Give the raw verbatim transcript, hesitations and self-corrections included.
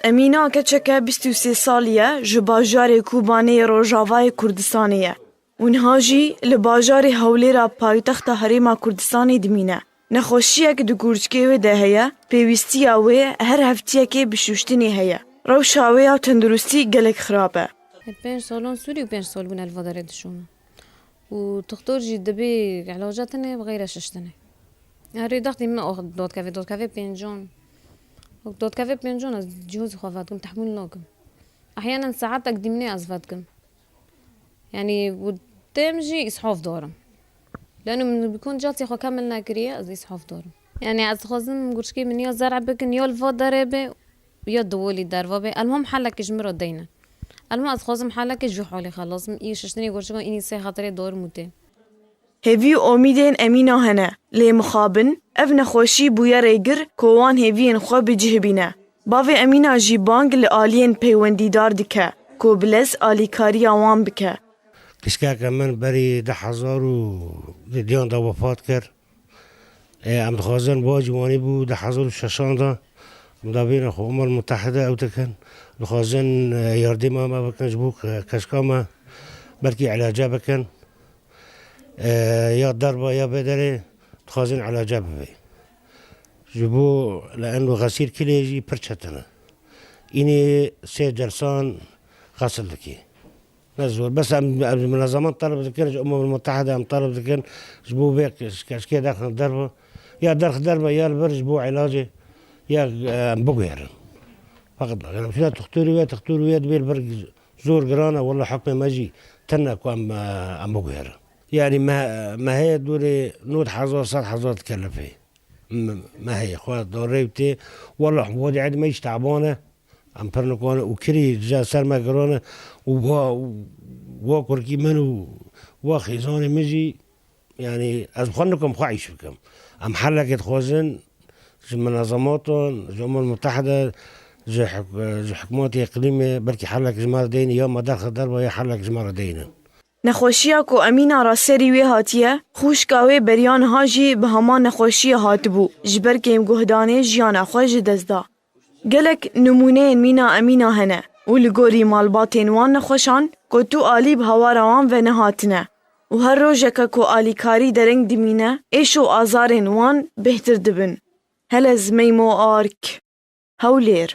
Emîna keçeke bîst û sê salî ye, ji bajarê Kobanê yê Rojavayê Kurdistanê ye û niha jî li bajarê Hewlêra paytexta Herêma Kurdistanê dimîne. Nexweşiyek di gurçikê wê de heye, pêwîstiya wê her heftiyekê bişuştinê heye. Rewşa wê ya tenduristî gelek xirab e. Pênc salon Sûrî û pênc sal bûne li va derê dişûme. Û toxtor jî dibê îlaca tine, bi xeyre şiştine. Erê dextî min ox dotkevê, dotkevê pêncan. Wek dotkevê pêncan ez cihozî xwe vedikim, tehmûl nakim. Ehyenen saetek dîmnê ez vedikim. Yanî û têm jî îshof darim. Leno min bikon cihazê xwe kemil nekiriye, ez îshof darim. Yanî ez dixwazim gurçikê min ya zer'e bikin, ya li va derê be, ya di holî derva be. Elmam helekê ji min re deyne. Elmam ez dixwazim helekê ji wî holê xelas bim. Î şiştinê gurçikan înî sê xetirê darim û tê. Hêvî û omîdên Emîna hene, lê mixabin, ev nexweşî bûye rêgir ku wan hêviyên xwe bi cih bîne. Bavê Emîna jî bang li aliyên peywendîdar dike ku bi lez alîkariya wan bike. Qîskeke min berî du hezar û diyan de wefat kir. Ê, em dixwazin, ba ciwanî bû du hezar û şeşan de. Em davêne xwe Umem Mutehide ew dikin. Dixwazin, e, yardîma me bikin ji bo ke-, keşka me. Belkî îlace bikin. E, ya derva ya vê derê dixwazin îlace bibe. Ji bo li eno xesîr kilê jî pir çetin e. Înê sê celsan xesil dikê. Ne zor. Bes em, em ji munezeman teleb dikin, ji Umem Mutehide em teleb dikin, ji bo vê keşkê derxin derve. Ya derx derve ya li vir ji bo îlacê, ya, e, em biguherin. Feqet, em şuna tuxturî wê, tuxturî wê dibê li vir zor giran e, wela hukmê me jî tune ku em, e, em biguherin. Yanî me, me heye dorê nod hezar, sed hezar dikelifê. Me, me heye xwe darê tê. Wela wadî ed me jî teban e. Em pir nikane û kirî ji ser me giran e û wa, wa kurkî min û wa xêzanê min jî, yanî ez bi xwe nikim xwe îş bikim. Em helekê dixwazin ji munezematan, ji Umem Mutehide, ji hik-, ji hikûmetê îqlîmê, belkî helek ji me re deyne, ya me derxe derve ya helek ji me re deyne. Nexweşiya ku Emîna re serî wê hatiye, xwişka wê beriya niha jî bi heman nexweşiyê hatibû, ji ber kêmguhdanê jiyana xwe ji dest da. Gelek nimûneyên mîna Emîna hene û li gorî malbatên wan nexweşan ku tu alî bi hawara wan ve nehatine û her rojeke ku alîkarî dereng dimîne, êş û azarên wan bêhtir dibin. Helez Meymo Ark, Hewlêr.